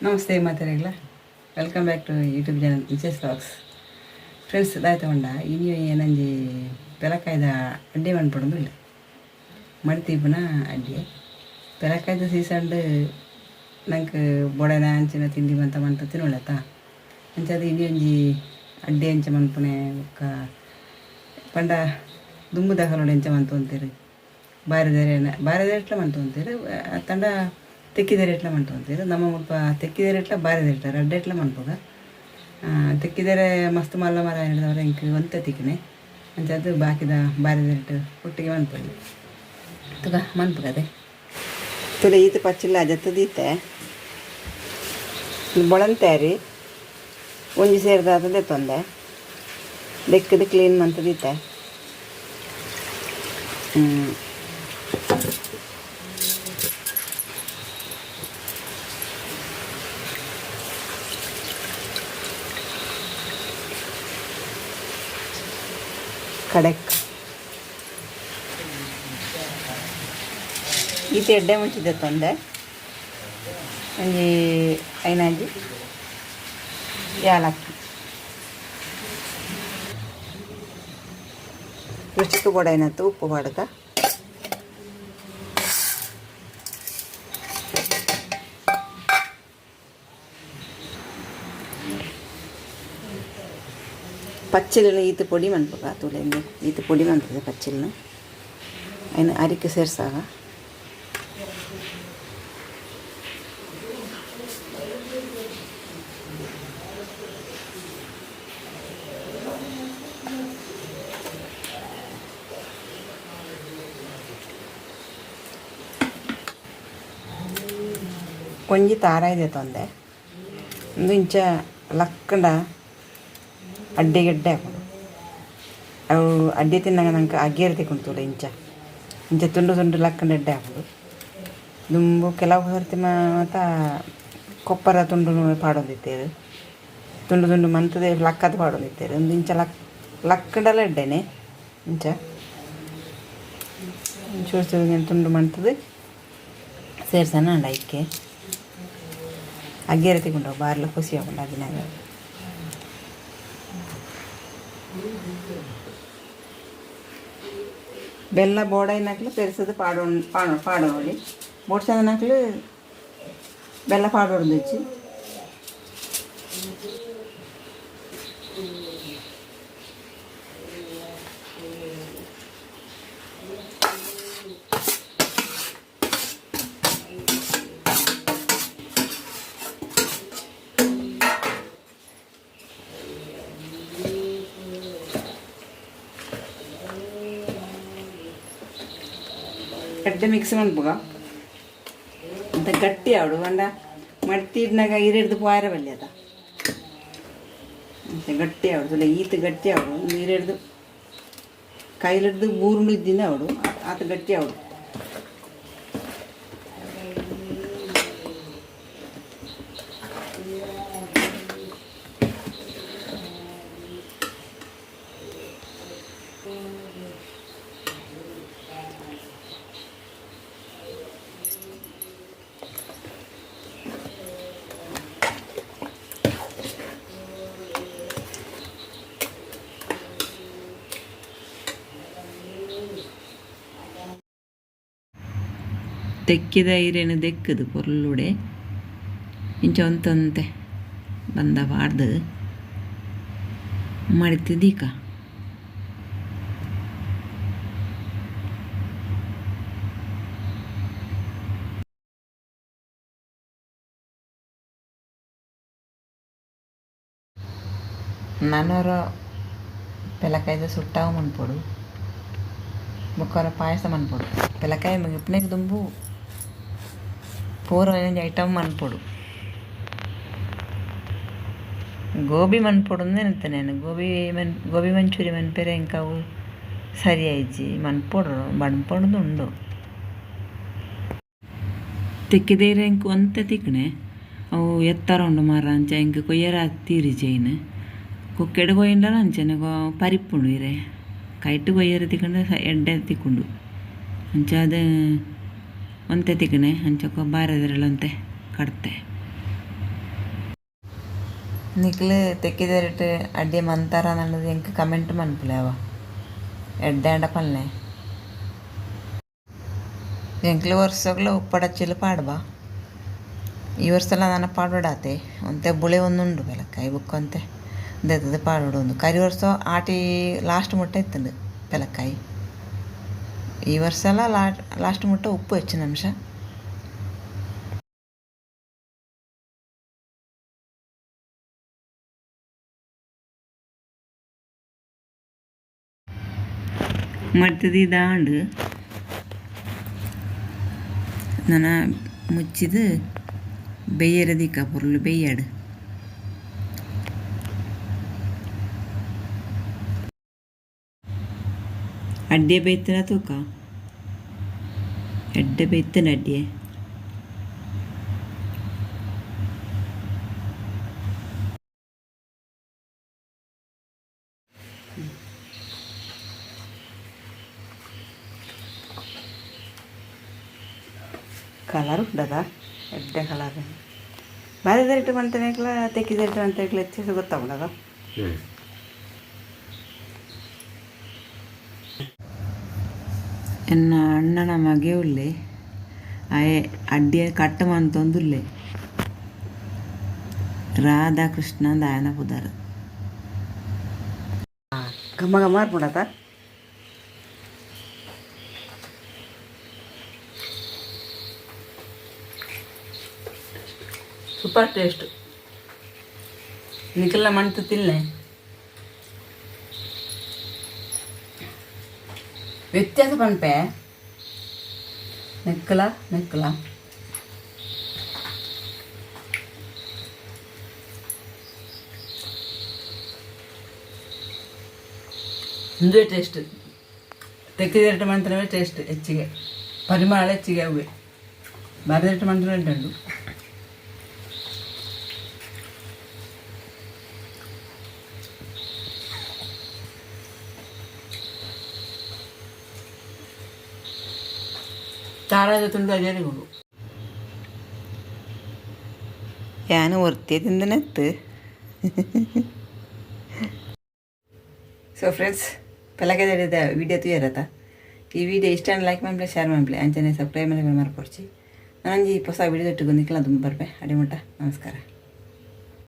Namaste ಮಾತೆರೆಗ್ಲ. Welcome back to YouTube channel Inches vlogs. Friends, ದಾಯ್ತ ಉಂಡ ಇನಿ ಏನಂಜಿ ಪೆಲಕಾಯ್ದ ಅಡ್ಡೆ ಮನ್ಪೊಡೊಂದು ಇಲ್ಲ ಮಡಿತೀಪುನ ಅಡ್ಡೆ. ಪೆಲಕಾಯ್ದ ಸೀಸನ್ಡ್ ನಂಕ್ ಬೊಡನ ಅಂಚಿನ ತಿಂಡಿ ಮಂತ ಮಂತ ತಿನ್ನೊಳತ್ತ. ಅಂಚಾದ್ ಇನಿ ಒಂಜಿ ಅಡ್ಡೆ ಅಂಚ ಮನ್ಪುನೆ. ಬೊಕ್ಕ ಪಂಡ ದುಂಬುದಕುಲು ಎಂಚ ಮಂತೊಂತೆರ್, ಬಾರೆದೆರೆ ಬಾರೆದೆರೆಟ್ಲ ಮಂತೊಂತೆರ್ ಅತ್ತಂಡ ತೆಕ್ಕಿದೆರೆಟ್ಲ ಮಂತೊಂತೆರ್. ನಮ್ಮ ಮುಲ್ಪ ತೆಕ್ಕಿದೆರೆಟ್ಲ ಬಾರೆದೆರೆಟ್ಲ ರಡ್ಡೆಟ್ಲ ಮನ್ಪುಗ. ತೆಕ್ಕಿದರೆ ಮಸ್ತ್ ಮಲ್ಲ ಮರ ಆಯಿನದವರ ಎಂಕ್ ಒಂತೆ ತಿಕ್ಕಿನೆ. ಅಂಚಾದ್ ಬಾಕಿದ ಬಾರೆದೆರೆಟ್ ಒಟ್ಟಿಗೆ ಮನ್ಪೊಲಿ. ತುಗ ಮನ್ಪುಗದೆ ತುಲೆ. ಈತ್ ಪಚ್ಚಿಲ್ಲ ಜತ್ತ್ ದೀತೆ. ಬೊಳಂತೇರಿ ಒಂಜಿ ಸೇರ್ದಾದ ದೆತ್ತೊಂದೆ, ದೆಕ್ಕದು ಕ್ಲೀನ್ ಮಂತ್ ದೀತೆ. ಕಡೆಕ್ ಈತ ಎಡ್ಡೆ ಮುಂಚಿ ದೆತ್ತೊಂದೆ. ಒಂಜಿ ಐನಾಜಿ ಏಲಕ್ಕಿ. ರುಚಿಕ್ ಬೋಡಾಯಿನಂತ ಉಪ್ಪು ಪಾಡ್ಕ. ಪಚ್ಚಿಲ್ನ ಈತ್ ಪೊಡಿ ಮನ್ಪುಗ. ತೂಲೆ, ಇಂದು ಈತ್ ಪೊಡಿ ಮನ್ಪುಗ ಪಚ್ಚಿಲ್ನ. ಐನ್ ಅರಿಕ್ ಸೇರ್ಸಾಗ. ಒಂಜಿ ತಾರಾಯಿ ದೆತ್ತೊಂದೆ. ಉಂದು ಇಂಚ ಲಕ್ಕಂಡ ಅಡ್ಡೆಗೆ ಎಡ್ಡೆ ಆಪುಂಡು ಅವು. ಅಡ್ಡೆ ತಿನ್ನಗ ನಂಗೆ ಅಗ್ಗೇರ್ ತಿಕ್ಕುಂಡು. ತೂಲೆ, ಇಂಚ ಇಂಚ ತುಂಡು ತುಂಡು ಲಕ್ಕಂಡ ಎಡ್ಡೆ ಆಪುಂಡು. ದುಂಬು ಕೆಲವು ಸರ್ತಿ ಮಾತ ಕೊಪ್ಪರ ತುಂಡು ಪಾಡೊಂದಿತ್ತೆರ್. ತುಂಡು ತುಂಡು ಮಂತುದೆ ಲಕ್ಕದ್ ಪಾಡೊಂದಿತ್ತೆರ್. ಉಂದು ಇಂಚ ಲಕ್ ಲಕ್ಕಂಡಲ ಎಡ್ಡೆನೆ. ಇಂಚ ಚೂರು ಚೂರು ತುಂಡು ಮಂತುದು ಸೇರ್ಸನ ಆಂಡ ಐಕೆ ಅಗ್ಗೇರೆ ತಿಕ್ಕುಂಡು. ಬಾರ್ಲ ಖುಷಿ ಆಪುಂಡು ಅಗ್ಗಿನಾಗ. ಬೆಲ್ಲ ಬೋಡಾಯಿನಕ್ಲು ಪೆರ್ಸದು ಪಾಡೊನ್ ಪಾಡೊ ಪಾಡೊಲಿ. ಬೋಡ್ಸಂದಿನಕ್ಲು ಬೆಲ್ಲ ಪಾಡೊಡ್ದಿಜ್ಜಿ. ಎಡ್ಡೆ ಮಿಕ್ಸ್ ಮನ್ಪುಗ ಅಂತ ಗಟ್ಟಿ ಆವಡು. ಪಂಡ ಮಡ್ತಿಡ್ನಾಗ ಇರೆಡ್ದು ಪೋಯರೆ ಬಲ್ಯದ ಅಂಚ ಗಟ್ಟಿ ಆವಡು. ತುಲೆ, ಈತ್ ಗಟ್ಟಿ ಆವಡು. ಇರೆಡ್ದು ಕೈಲಿಡ್ದು ಬೂರುಂಡು ಇದ್ದಿನ ಆವಡು, ಆತ ಗಟ್ಟಿ ಆವಡು. ತೆಕ್ಕಿದ ಇರೆನ್ ದೆಕ್ಕದು ಪೊರ್ಲುಡೆ ಇಂಚ ಒಂತೊಂತೆ ಬಂದ ಪಾಡ್ದು ಮಡಿತ್ ದೀಕ. ನನೊರ ಪೆಲಕಾಯ್ದ ಸುಟ್ಟಾವು ಮನ್ಪೊಡು, ಬೊಕ್ಕೊರ ಪಾಯಸ ಮನ್ಪೊಡು. ಪೆಲಕಾಯಿ ಇಪ್ಪುನೆಗ್ ದುಂಬು ಪೂರ ಒಂಜಿ ಐಟಮ್ ಮನ್ಪೊಡು. ಗೋಬಿ ಮನ್ಪೊಡು ನೆನತೆ ಯಾನ್. ಗೋಬಿ ಮನ್ ಗೋಬಿ ಮಂಚೂರಿ ಮನ್ಪೆರೆ ಎಂಕ್ ಅವು ಸರಿ ಆಯಿಜಿ. ಮನ್ಪೊಡು ಮನ್ಪೊಡುಂದು ಉಂಡು. ತೆಕ್ಕಿದೇರೆ ಎಂಕ್ ಒಂತೆ ತಿಕ್ಕುನೆ. ಅವು ಎತ್ತರ ಉಂಡು ಮರ, ಅಂಚ ಎಂಕ್ ಕೊಯ್ಯರೆ ತೀರಿಜಿ. ಐನ್ ಕೊಕ್ಕೆಡ್ ಕೊಯಿಂಡಲ ಅಂಚನೆ ಪರಿಪುಂಡು ಇರೆ. ಕೈಟ್ ಕೊಯ್ಯರೆ ತಿಕ್ಕುಂಡ ಎಡ್ಡೆ ತಿಕ್ಕುಂಡು. ಅಂಚಾದ್ ಒಂತೆ ತಿಕ್ಕುನೆ. ಅಂಚ ಬಾರೆದಿರಲ ಒಂತೆ ಕಡ್ತೆ. ನಿಕ್ಲು ತೆಕ್ಕಿದೆರಟ್ ಅಡ್ಡೆ ಮಂತಾರ ನನ್ನದು ಎಂಕ್ ಕಮೆಂಟ್ ಮನ್ಪುಲೆ ಅವ ಎಡ್ಡೆ ಪಲ್ಲೆ ಎಂಕ್ಲು ವರ್ಷಗ್ಲ ಉಪ್ಪಡಚ್ಚಿಲು ಪಾಡ್ಬಾ. ಈ ವರ್ಷಲ ನನ ಪಾಡೋಡಾತೆ ಒಂತೆ ಬುಳೆ ಒಂದುಂಡು ಪೆಲಕ್ಕಾಯಿ ಬೊಕ್ಕ ದೆತ್ತದು ಪಾಡೋಡು. ಒಂದು ಕರಿ ವರ್ಷ ಆಟಿ ಲಾಸ್ಟ್ ಮುಟ್ಟ ಇತ್ತುಂಡು ಪೆಲಕ್ಕಾಯಿ. ಈ ವರ್ಷಲ ಲಾಸ್ಟ್ ಮುಟ್ಟ ಉಪ್ಪು ಹೆಚ್ಚಿನ ಅಂಶ. ಮಡ್ತದಿ ದಾಂಡು ನನ ಮುಚ್ಚಿದು ಬೆಯ್ಯರೆ ದಿಕ್ಕ ಪೊರ್ಲು ಬೆಯ್ಯಡು. ಅಡ್ಡೆ ಬೇಯ್ತನ ತೂಕ ಎಡ್ಡೆ ಬೇಯ್ತನ ಅಡ್ಡೆ. ಕಲರ್ ಉಂಡದ ಎಡ್ಡೆ ಕಲರ್. ಬಾರಿ ಮಂತನೇಕ್ಲ ತೆಕ್ಕಿದೆರಟು ಮಂತನೇಕ್ಲ ಹೆಚ್ಚು ಗೊತ್ತಾಗುಂಡದ. ಎನ್ನ ಅಣ್ಣನ ಮಗೆ ಉಲ್ಲೆ, ಆಯೆ ಅಡ್ಡಿಯ ಕಟ್ಟ ಮಂತೊಂದುಲ್ಲೆ. ರಾಧಾಕೃಷ್ಣ ದಾಯನ ಪುದರ್. ಘಮ ಘಮ ಆರ್ಪುಂಡತ. Super taste. ನಿಖಲ್ನ ಮಂತು ತಿನ್ನೆ ವ್ಯತ್ಯಾಸ ಪನ್ಪೆ ನೆಕ್ಕಲ ನೆಕ್ಕಲ. ಇಂದೇ ಟೇಸ್ಟ್. ತೆಕ್ಕಿದೆರಡು ಮಂತ್ರವೇ ಟೇಸ್ಟ್ ಹೆಚ್ಚಿಗೆ, ಪರಿಮಳ ಹೆಚ್ಚಿಗೆ. ಅವೆ ಬಾರದೆರಡು ಮಂತ್ರ ಉಂಟು. ತಾರಾದ ತುಂಡು ಅಜರಿ ಉಂಡು. ಯಾನು ಒರ್ತಿ ತಿಂದನೆತ್ತು. ಸೊ ಫ್ರೆಂಡ್ಸ್, ಪೆಲಕದ ವಿಡಿಯೋ ತೂಯರತ. ಈ ವಿಡಿಯೋ ಇಷ್ಟ ಲೈಕ್ ಮನ್ಪ್ಲೆ, ಶೇರ್ ಮನ್ಪ್ಲೆ, ಅಂಚನೆ ಸಬ್ಸ್ಕ್ರೈಬ್ ಮನ್ಪೊಡ್ಚಿ. ನಾನೊಂಜಿ ಹೊಸ ವಿಡಿಯೋ ತೊಟ್ಟುಗು ನಿಕ್ಲ ದುಂಬು ಬರ್ಪೆ. ಅಡಿಮುಟ್ಟ ನಮಸ್ಕಾರ.